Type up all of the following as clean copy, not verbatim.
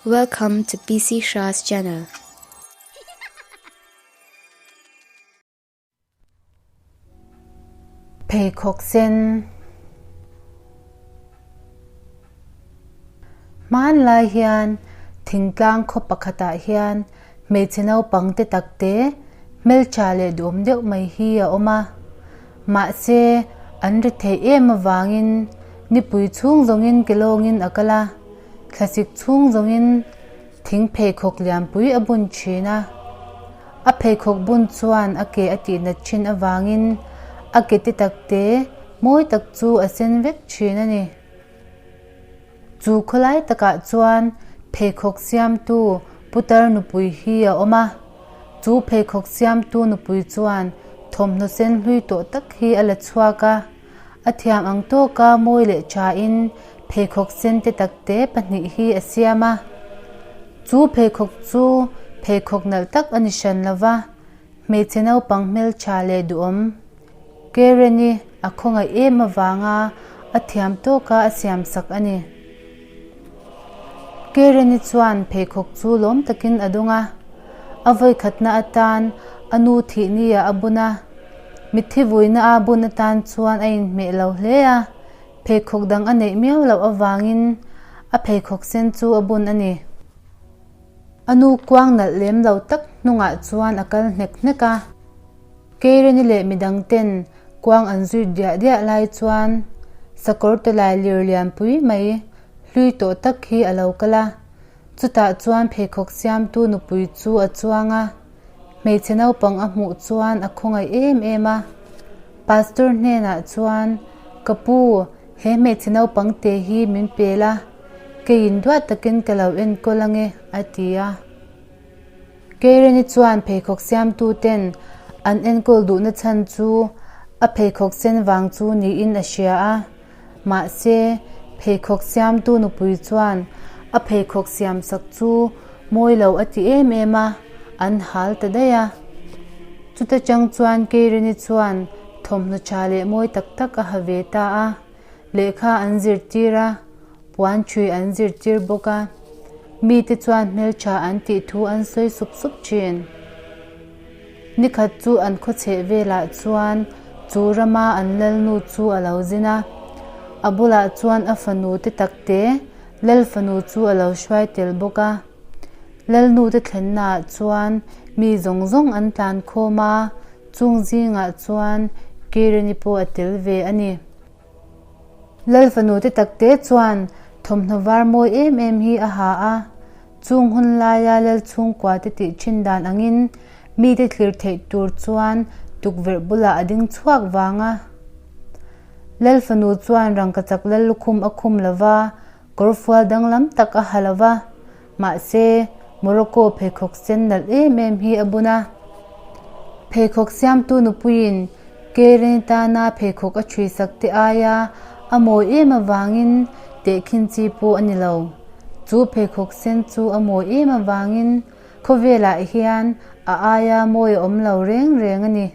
Welcome to PC Shah's channel. Pheikhawk sen Hmanlai hian thingtlang khaw pakhatah hian hmeichhe naupang te tak te hmeltha leh duhawm deuh mai hi a awm a. Mahse, an ri theih em avangin nipui chhung zawngin ke lawngin a kal a, thlasik chhung zawngin thing pheikhawk lianpui a bun thin a. A pheikhawk bun chuan a ke a tihnat thin avangin a ke te tak te mawi tak chu a sen vek thin a ni. Chu khawlai takah chuan pheikhawk siamtu putar nupui hi a awm a. Chu pheikhawk siamtu nupui chuan thawmhnaw sen hlui tawh tak hi a la chhuak a. A thiam ang tawka mawi leh thain pheikhawk sen te takte pahnih hi a siam a. Chu pheikhawk chu pheikhawk nalh tak a ni hran lo va, hmeichhe naupang hmeltha leh duhawm Karen-i a khawngaih em avanga a thiam tawka a siamsak a ni. Karen-i chuan pheikhawk chu lawm takin a dawng a, a vawikhatna atan a nu thih ni-ah a bun a. Mitthi vuina a bun atan chuan a inhmeh lo hle a, pheikhawk dang a neih miau loh avangin a pheikhawk sen chu a bun a ni. A nu kuang nalh lem lo tak hnungah chuan a kal hnek hnek a. Keireni leh midang ten kuang an zui diah diah lai chuan sakawr tawlai lir lianpui mai hlui tawh tak hi a lo kal a, chutah chuan pheikhawk siamtu nupui chu a chuang a, hmeichhe naupang a hmuh chuan a khawngaih em em a. Pastor hnenah chuan, Ka pu, he hmeichhe naupang te hi min pel a, keiin duat takin ka lo enkawl ange, a ti a. Keireni chuan pheikhawk siamtuten an enkawl duhna chhan chu a pheikhawk sen vang chu niin a hria a, mahse pheikhawk siamtu nupui chuan a pheikhawk siamsak chu mawi lo a ti em em a, an hal ta daih a. Chuta chang chuan Keireni chuan thawmhnaw tha leh mawi tak tak a ha ve ta a, lehkha an zirtir a. Puan ṭhui an zirtir bawk a, mite chuan hmelṭha an tih thu an sawi sup sup ṭhin. Nikhat chu an khawchheh velah chuan chu rama an lalnu chu a lo zin a, a bulah chuan a fanu te takte lal fanu chu a lo hruai tel bawk a. Lalnu te thlennaah chuan mi zawng zawng an tlan khawm a, chung zingah chuan Kireni pawh a tel ve a ni. Lalfanu te takte chuan thawmhnaw var mawi em em hi a ha a, chung hun laia lal chhungkua te tih thin dan angin mite thlir theih tur chuan tukverh bulah a ding chhuak vang a. Lalfanu chuan rangkachak lal lukhum a khum lo va, kawrfual danglam tak a ha lo va, mahse Morocco pheikhawk sen nalh em em hi a bun a. Pheikhawk siamtu nupuiin Karen tana pheikhawk a ṭhuisak te aia a mawi em avangin tehkhin chi pawh a ni lo. Chu pheikhawk sen chu a mawi em avangin khawvelah hian a aia mawi a awm lo reng reng a ni.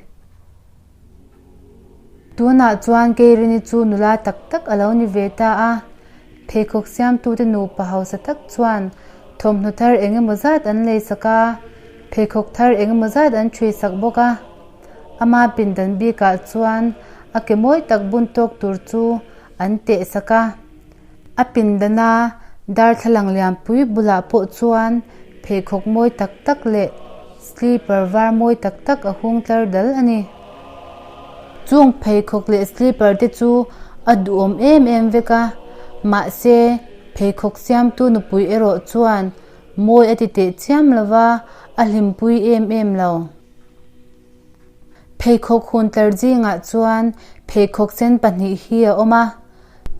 Tunah chuan Keirini chu nula tak tak a lo ni ve ta a, pheikhawk siamtute nupa hausa tak chuan thawmhnaw thar eng emaw zat an leisak a, pheikhawk thar eng emaw zat an ṭhuisak bawk a. Ama pindan bikah chuan a ke mawi tak bun tawk tur chu an tehsak a. A pindana darthlalang lianpui bulah pawh chuan pheikhawk mawi tak tak leh slipper var mawi tak tak a hung tlar dal a ni. Chung pheikhawk leh slipper te chu a duhawm em em vek a, mahse pheikhawk siamtu nupui erawh chuan mawi a ti teh chiam lo va, a hlimpui em em lo. Pheikhawk hun tlar zingah chuan pheikhawk sen pahnih hi a awm a,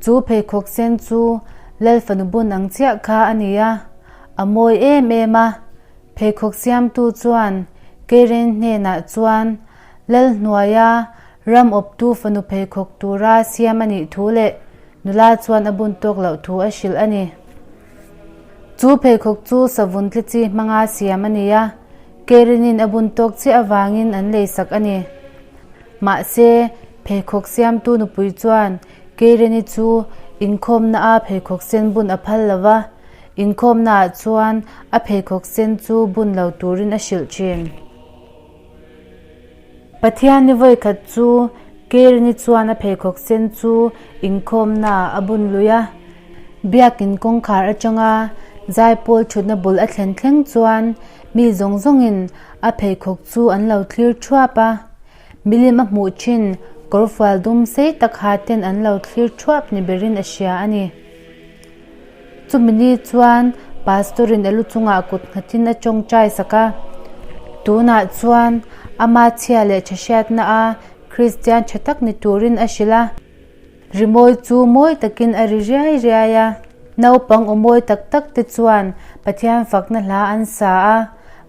chu pheikhawk sen chu lal fanu bun ang chiah kha a ni a, a mawi em em a. Pheikhawk siamtu chuan Keiren hnenah chuan lal hnuaia ram awptu fanu pheikhawk tura siam a nih thu leh nula chuan a bun tawk loh thu a hrilh a ni. Chu pheikhawk chu savun tle chi hmanga siam a ni a, Kerinin a bun tawk chiah avangin an leisak a ni. Mahse, pheikhawk siamtu nupui chuan Kereni chu inkhawmna a pheikhawk sen bun a phal lo va, Inkhawmnaah chuan a pheikhawk sen chu bun lo turin a hrilh thin. Pathianni vawikhat chu Kerini chuan a pheikhawk sen chu inkhawmnaah a bun lui a. Biakin kawngkhar atanga zaipawl thutna bul a thlen thleng chuan mi zawng zawngin a pheikhawk chu an lo thlir thuap a. Milim a hmuh thin kawrfual dum sei tak ha ten an lo thlir thuap ni berin a hria a ni. Chumi ni chuan Pastor in a lu chungah kut nghatin a tawngtai sak a. Tunah chuan ama chhia leh tha hriatna a Kristian tha tak ni turin a hrilh a. Rimawi chu mawi takin a ri riai riai a. Naupang aw mawi tak tak te chuan Pathian fakna hla an sa a.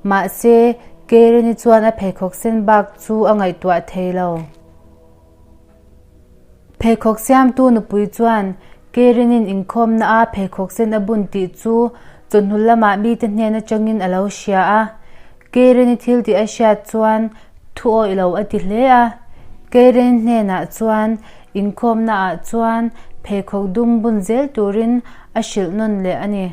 Mahse, Karen-i chuan a pheikhawk sen bak chu a ngaihtuah thei lo. Pheikhawk siamtu nupui chuan Karen-in inkhawmna a pheikhawk sen a bun tih chu chawhnu lamah mite hnen atangin a lo hria a. Karen-i thil tih a hriat chuan thu awih lo a ti hle a. Karen hnenah chuan inkhawmna ah chuan pheikhawk dum bun zel turin a hrilh nawn leh a ni.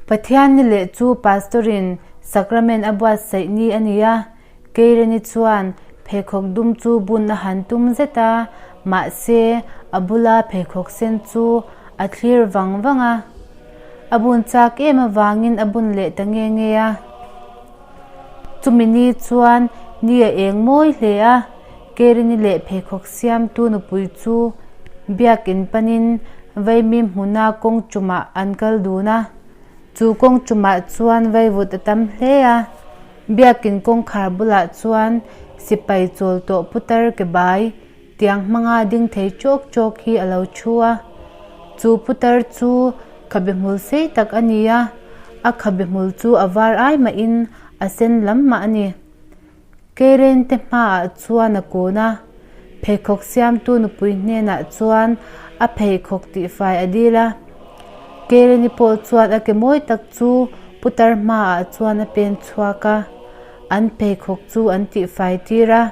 Pathian ni leh chu Pastor-in Sacrament a buatsaih ni a ni a, Keireni chuan pheikhawk dum chu bun a han tum zet a, mahse a bula pheikhawk sen chu a thlir vang vang a. A bun chak em avangin a bun leh ta nge nge a. Chumi ni chuan ni a eng mawi hle a, Kerini leh pheikhawk siamtu nupui chu biakin panin vaimim hmuna kawng tumah an kal dun a. Chu kawng tumah chuan vaivut a tam hle a, biakin kawngkhar bulah chuan sipai chawl tawh putar ke bai tiang hmanga ding thei chawk chawk hi a lo thu a. Chu putar chu khabe hmul sei tak a ni a, a khabe hmul chu a var ai mahin a sen lam mah a ni. Keiren te hmaah chuan a kun a, pheikhawk siamtu nupui hnenah chuan a pheikhawk tihfai a dil a. Keireni pawh chuan a ke mawi tak chu putar hmaah chuan a pen chhuak a, an pheikhawk chu an tihfai tir a.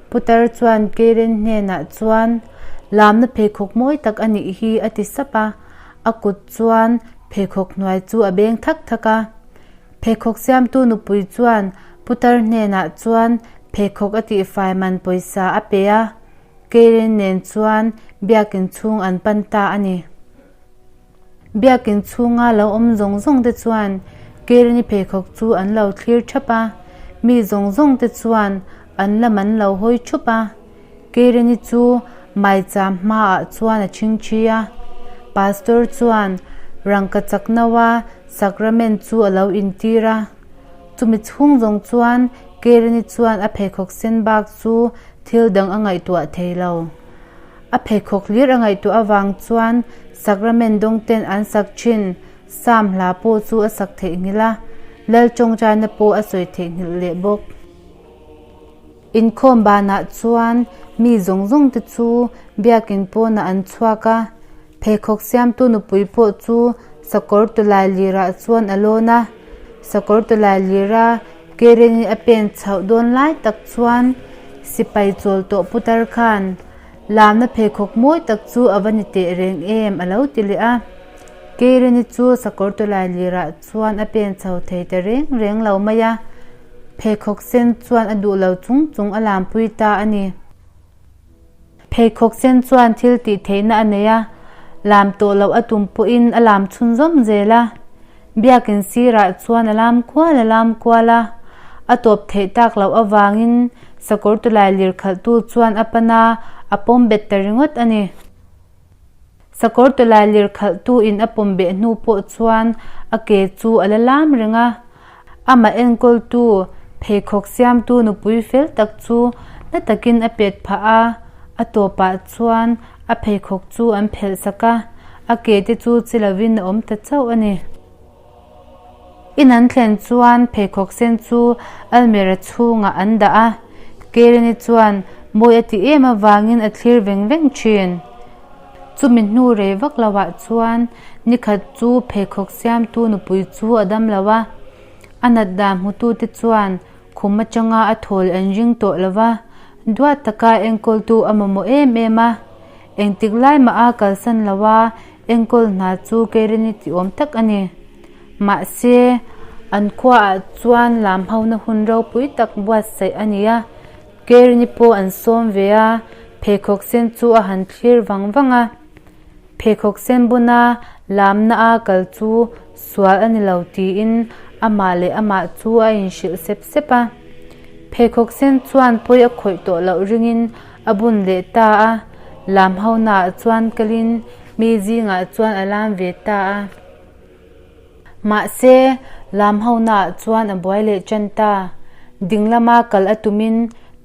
Putar chuan Keiren hnenah chuan, Lamna pheikhawk mawi tak a nih hi a ti sap a, a kut chuan pheikhawk hnuai chu a beng thak thak a. Pheikhawk siamtu nupui chuan putar hnenah chuan pheikhawk a tihfai man pawisa a pe a, Keiren nen chuan biakin chhung an pan ta a ni. Biakin chhunga lo awm zawng zawng te chuan Kerini pheikhawk chu an lo thlir thap a, mi zawng zawng te chuan an lam an lo hawi thup a. Kerini chu maicham hmaah chuan a chhingchhi a, Pastor chuan rangka chaknaua sacrament chu a lo intir a. Chumi chhung zawng chuan Kerini chuan a pheikhawk sen bak chu thil dang a ngaihtuah thei lo. A pheikhawk hlir a ngaihtuah avang chuan Sacrament dawngten an sak thin Psalm hla pawh chu a sak theihnghilh a, Lal tawngtaina pawh a sawi theihnghilh leh bawk. Inkhawm banah chuan mi zawng zawng te chu biakin pawnah an chhuak a, pheikhawk siamtu nupui pawh chu sakawr tawlai lirah chuan a lawn a, sakawr tawlai lira Kerenin a pen chhoh dawn lai tak chuan sipai chawl tawh putar khan lamna pheikhawk mawi tak chu a va ni teh reng em a lo ti leh a. Keireni chu sakawr tawlai lirah chuan a pen chho thei ta reng reng lo mai a, pheikhawk sen chuan a duh lo chung chung a lampui ta a ni. Pheikhawk sen chuan thil tih theihna a nei a, lam tawh loh a tum pawhin a lam chhunzawm zel a. Biakin sirah chuan a lam kual a lam kual a, a tawp theih tak loh avangin sakawr tulai lir khalhtu chuan a pan a, a pawm bet ta ringawt a ni. Sakawr tawlai lir khalhtu in a pawm beh hnu pawh chuan a ke chu a la lam reng a, amah enkawltu pheikhawk siamtu nupui fel tak chu na takin a pet phah a, a tawpah chuan a pheikhawk chu an phelh sak a, a ke te chu chi lovin a awm ta chauh a ni. In an thlen chuan pheikhawk sen chu almira chhungah an dah a, Kerini chuan mawi a ti em avangin a thlir veng veng thin. Chumi hnu rei vak loah chuan nikhat chu pheikhawk siamtu nupui chu a dam lo a, a nat dan hmutute chuan khum atanga a thawl an ring tawh lo va, duat taka enkawltu a mamawh em em a, engtik lai mah a kalsan lo a. Enkawl hna chu Keirini ti awm tak a ni. Mahse, an khuaah chuan lam hona hun ropui tak buatsaih a ni a. Keirini pawh an sawm ve a, pheikhawk sen chu a han thlir vang vang a. Pheikhawk sen buna lamna a kal chu sual a ni lo tiin amah leh amah chu a inhrilh sep sep a. Pheikhawk sen chuan pawi a khawih tawh loh ringin a bun leh ta a, lam honaah chuan kalin mi zingah chuan a lam ve ta a. Mahse, lam honaah chuan a buai leh tan ta. Ding lama kal a tumin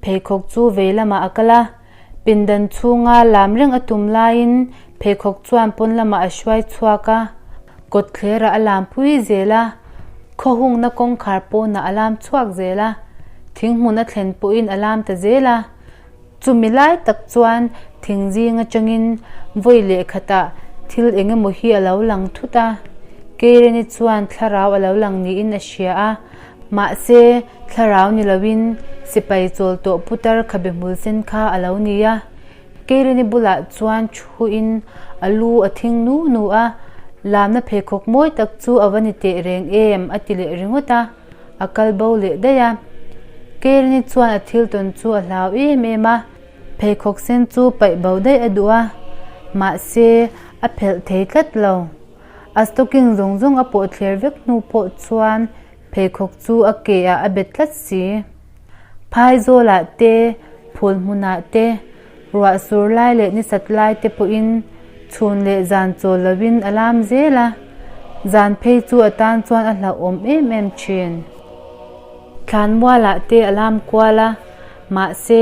pheikhawk chu vei lamah a kal a. Pindan chhunga lam reng a tum laiin pheikhawk chuan pawn lamah a hruai chhuak a, kawtthlerah a lam pui zel a, khawhungna kawngkhar pawnah a lam chhuak zel a, thinghmun a thlen pawhin a lam ta zel a. Chumi lai tak chuan thing zing atangin vawi leh khatah thil eng emaw hi a lo lang thut a, Keireni chuan thlarau a lo lang niin a hria a, mahse thlarau ni loin sipai chawl tawh putar khabe hmul sen kha a lo ni a. Keireni bulah chuan thuin a lu a thing nu nu a, lamna pheikhawk mawi tak chu a va ni teh reng em a ti leh ringawt a. A kal bo leh daih a. Kerini chuan a thil tawn chu a hlau em em a, pheikhawk sen chu paih bo daih a duh a, mahse a phelh thei tlat lo. A stocking zawng zawng a pawh thler vek hnu pawh chuan pheikhawk chu a ke ah a bet tlat si. Phaizawlah te, phul hmunah te, ruah sur lai leh nisat lai te pawhin chhun leh zan chawl lovin a lam zel a, zan phei chu a tan chuan a hlauhawm em em thin. Thlanmualah te a lam kual a, mahse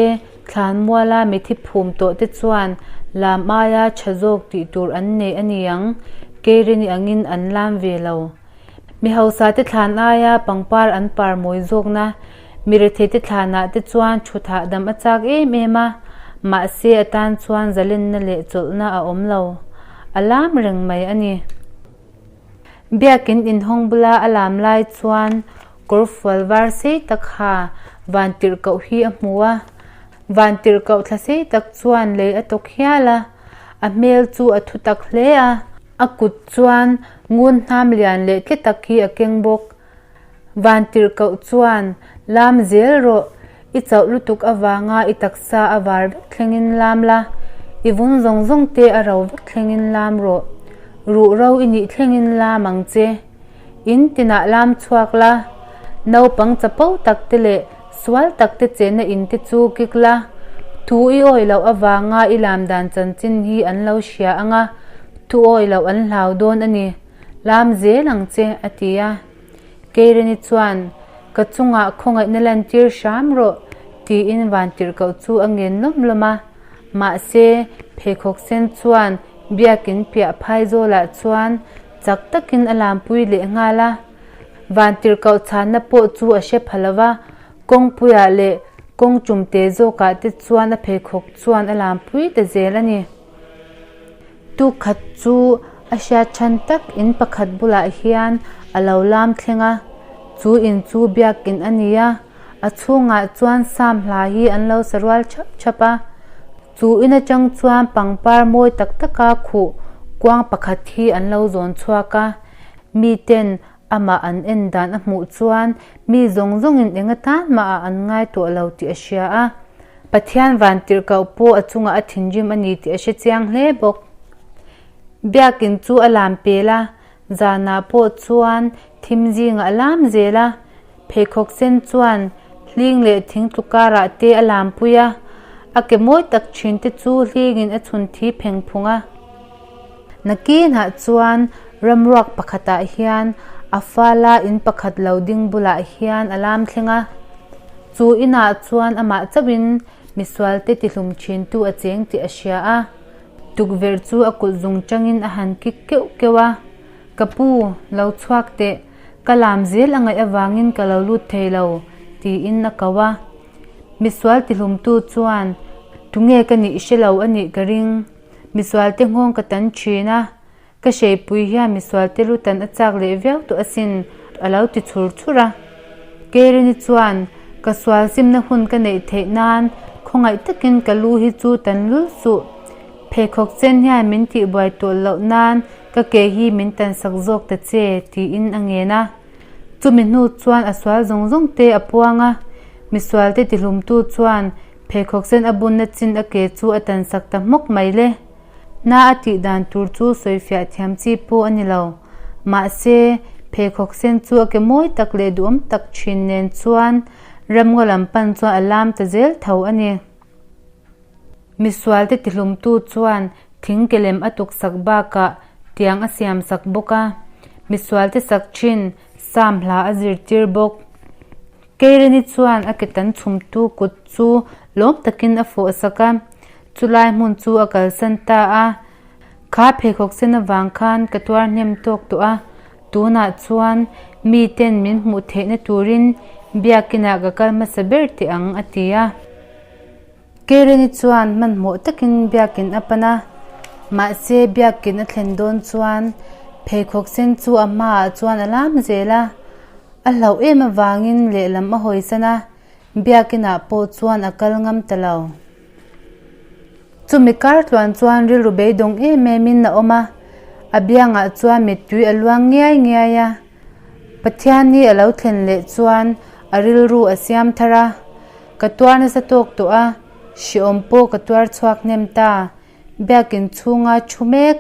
thlanmuala mithi phum tawh te chuan lam aia tha zawk tih tur an nei a ni ang, Keirini angin an lam ve lo. Mi hausa te thlan aia pangpar an par mawi zawkna mi rethei te thlanah te chuan thuthah dam a chak em em a, mahse a tan chuan zalenna leh chawlhna a awm lo. A lam reng mai a ni. Biakin inhawng bula a lam lai chuan kawr fual var sei tak ha van tirhkoh hi a hmu a. Van tirhkoh thla sei tak chuan lei a tawk hial a, a hmel chu a thu tak hle a. A kut chuan ngun hnam lian leh tle tak hi a keng bawk. Van tirhkoh chuan, Lam zel rawh, i chauh lutuk avanga i taksa a var vek thlengin lam la, i vun zawng zawng te a ro vek thlengin lam rawh, ruh ro i nih thlengin lam ang che. In tinah lam chhuak la, naupang chapo tak te leh sual tak te chenna in te chu kik la, thu i awih loh avanga i lam dan chanchin hi an lo hria ang a, thu awih loh an hlau dawn a ni, lam zel ang che, a ti a. Keireni chuan, Ka chungah khawngaihna lantir hram rawh, tiin vantirhkoh chu a ngen lawm lawm a. Mahse, pheikhawk sen chuan biakin piah phaizawlah chuan chak takin a lampui leh nghal a. Vantirhkoh chhanna pawh chu a hre pha lo va, kawngpuiah leh kawng tumte zawkah te chuan a pheikhawk chuan a lampui ta zel a ni. Tukkhat chu a hriat than tak in pakhat bulah hian a lo lam thleng a, chu in chu biakin a ni a, a chhungah chuan sam hla hi an lo sa rual thap thap a. Chu in atang chuan pangpar mawi tak taka khuh kuang pakhat hi an lo zawn chhuak a, miten amah an en dan a hmuh chuan mi zawng zawngin eng atan mahah an ngai tawh lo tih a hria a. Pathian van tirhkoh pawh a chungah a thinrim a ni tih a hre chiang hle bawk. Biakin chu a lam pel a, zanah pawh chuan thim zingah a lam zel a, pheikhawk sen chuan hling leh thing tlu karah te a lampui a, a ke mawi tak thin te chu hlingin a chhun thi pheng phung a. Nakinah chuan ramruak pakhatah hian a fala in pakhat lo ding bulah hian a lam thleng a. Chu inah chuan amah chauhin misualte tihlum thintu a cheng tih a hria a, tukverh chu a kut zung tangin a han kik keuh keuh a, Ka pu, lo chhuak teh, ka lam zel a ngaih avangin ka lo lut thei lo, tiin a ko a. Misual tihlumtu chuan, Tunge ka nih hre lo a nih ka ring, misualte nghawng ka tan thin a, Ka hreipui hian misualte lu tan a chak leh viau tawh asin, a lo ti chhur chhur a. Kerini chuan, Ka sual simna hun ka neih theih nan khawngaih takin ka lu hi chu tan lul suh. Pheikhawk chen hian min tihbuai tawh loh nan ka ke hi min tansak zawk ta che, tiin a ngen a. Chumi hnu chuan a sual zawng zawng te a puang a, misualte tihlumtu chuan pheikhawk sen a bunna chin a ke chu a tansak ta hmawk mai le. Na a tih dan tur chu sawifiah thiam chi pawh a ni lo. Mahse, pheikhawk sen chu a ke mawi tak leh duhawm tak thin nen chuan ramngaw lam pan chuan a lam ta zel tho a ni. Misualte tihlumtu chuan thing ke lem a tuksak bakah tiang a siamsak bawk a, misualte sak thin Sam hla a zirtir bawk. Keireni chuan a ke tan chhumtu kut chu lawm takin a fawhsak a, chulai hmun chu a kalsan ta a. Kha pheikhawk sen avang khan ka tuar hnem tawk tawh a, tunah chuan miten min hmuh theihna turin biakinah ka kal hmasa ber teh ang, a ti a. Keireni chuan hmanhmawh takin biakin a pan a, mahse biakin a thlen dawn chuan pheikhawk sen chu a hmaah chuan a lam zel a, a hlauh em avangin lehlam a hawisan a, biakinah pawh chuan a kal ngam ta lo. Chumi kar tluan chuan rilru beidawng em emin a awm a, a biangah chuan mittui a luang ngiai ngiai a. Pathian hi a lo thlen leh chuan a rilru a siam thar a, Ka tuar nasa tawk tawh a, hrehawm pawh ka tuar chhuak hnem ta. Biakin chhunga thu mek,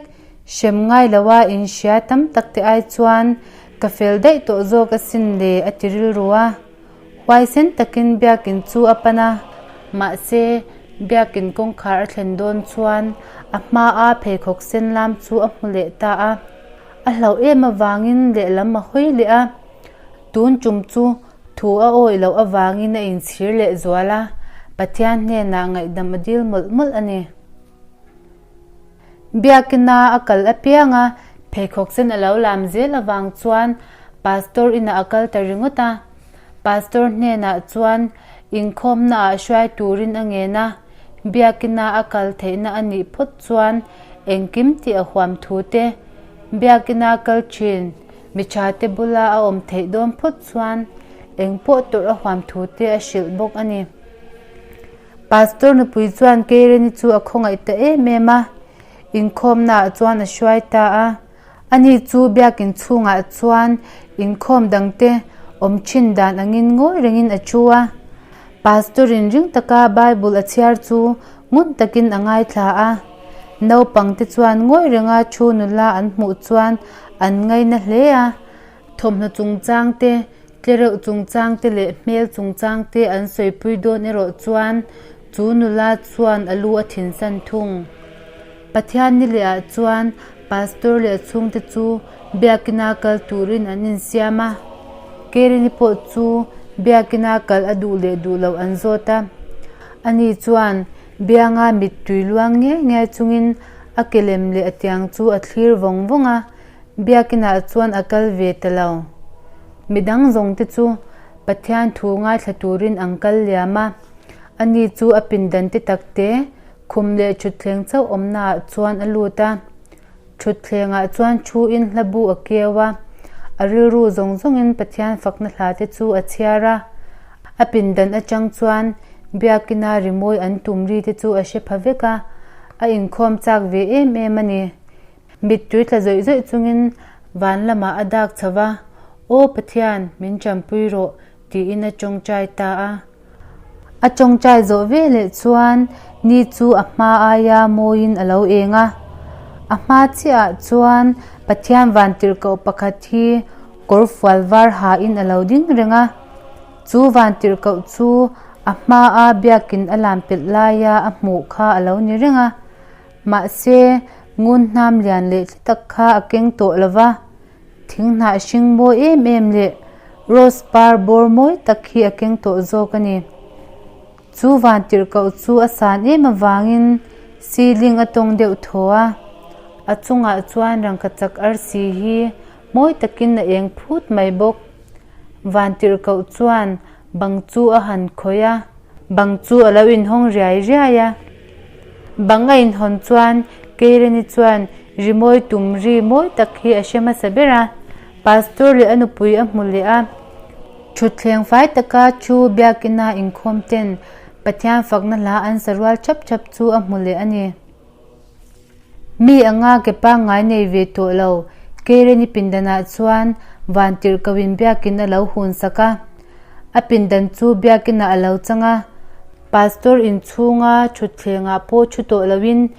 hrem ngai loa inhria tam tak te ai chuan ka fel daih tawh zawk asin le a ti rilru a. Huaisen takin biakin chu a pan a, mahse biakin kawngkhar a thlen dawn chuan a hmaa pheikhawk sen lam chu a hmu leh ta a. A hlauh em avangin lehlam a hawi leh a, tun tum chu thu a awih loh avangin a inchhir leh zual a, Pathian hnenah ngaihdam a dil mawlh mawlh a ni. Biakina a kal apianga pheikhawk sen a lo lam zel avang chuan Pastor inah a kal ta ringawt a, Pastor hnenah chuan inkhawmnaah hruai turin a ngen a, Biakina a kal theihna a nih phawt chuan engkim tih a huam thu te, Biakina kal thin mi tha te bula a awm theih dawn phawt chuan engpawh tawrh a huam thu te a hrilh bawk a ni. Pastor nupui chuan Keireni chu a khawngaih ta em em a, inkhawmnaah chuan a hruai ta a. Ani chu biakin chhungah chuan inkhawm dangte awm thin dan angin ngawi rengin a thu a. Pastor-in ring taka Bible a chhiar chu ngun takin a ngaithla a. Naupangte chuan ngawi renga thu nula an hmuh chuan an ngaina hle a. Thawmhnaw chungchang te, tlereuh chungchang te leh hmel chungchang te an sawipui dawn erawh chuan chu nula chuan a lu a thinsan thung. Pathian ni leh ah chuan Pastor leh a chhungte chu biakina kal turin an insiam a, Kerini pawh chu biakina kal a duh leh duh loh an zawt a. Ani chuan bianga mittui luang ngiai ngiai chungin a ke lem leh a tiang chu a thlir vawng vawng a. Biakinah chuan a kal ve ta lo. Midang zawngte chu Pathian thu ngaithla turin an kal liam a, ani chu a pindan te takte khum leh thutthleng chauh awmnaah chuan a lut a. Thutthlengah chuan thuin hla bu a keu a, a rilru zawng zawngin Pathian fakna hlate chu a chhiar a. A pindan atang chuan Biakina rimawi an tum ri te chu a hre pha vek a, a inkhawm chak ve em em a ni. Mittui tla zawih zawih chungin van lamah a dak chho va, Aw Pathian, min tanpui rawh, tiin a tawngtai ta a. A tawngtai zawh veleh chuan ni chu a hma aia mawiin a lo eng a. A hma chiahah chuan Pathian vantirhkoh pakhat hi kawr fual var hain a lo ding reng a. Chu vantirhkoh chu a hmaa biakin a lam pelh laia a hmuh kha a lo ni reng a. Mahse, ngun hnam lian leh tli tak kha a keng tawh lo va, thing hnah hring mawi em em leh rose par bawr mawi tak hi a keng tawh zawk a ni. Chu vantirhkoh chu a san em avangin ceiling a tawng deuh thaw a, a chungah chuan rangkachak arsi hi mawi takin a eng phut mai bawk. Vantirhkoh chuan bang chu a han khawih a, bang chu a lo inhawng riai riai a. Bang a inhawn chuan Keireni chuan rimawi tum ri mawi tak hi a hre hmasa ber a, Pastor leh a nupui a hmu leh a. Thutthleng fai taka thu biakina inkhawm ten Pathian fakna hla an sa rual thap thap chu a hmu leh a ni. Mi anga ke pangngai nei ve tawh lo Karen-i pindanah chuan vantirhkohin biakin a lo hun sak a. A pindan chu biakinah a lo chang a. Pastor inchhunga thutthlengah pawh thu tawh loin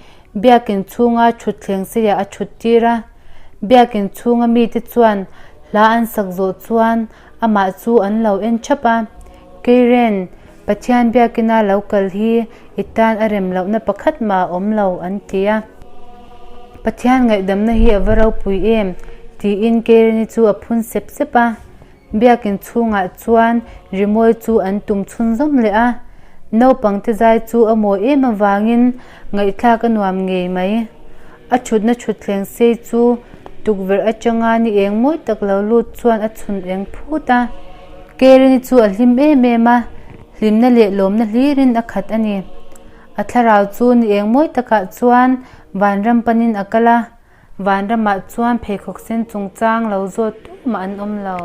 biakin chhunga thutthleng seiah a thut tir a. Biakin chhunga mite chuan hla an sak zawh chuan amah chu an lo en thap a. Keiren, Pathian biakina lo kal hi i tan a rem lohna pakhat mah a awm lo, an ti a. Pathian ngaihdamna hi a va ropui em? tiin Keireni chu a phun sep sep a. Biakin chhungah chuan rimawi chu an tum chhunzawm leh a. Naupangte zai chu a mawi em avangin ngaihthlak a nuam ngei mai. A thutna thutthleng sei chu tukverh atanga ni eng mawi tak lo lut chuan a chhun eng phut a. Karen-i chu a hlim em em a, hlimna leh lawmna hlirin a khat a ni. A thlarau chu ni eng mawi takah chuan vanram panin a kal a, vanramah chuan pheikhawk sen chungchang lo zawt tumah an awm lo.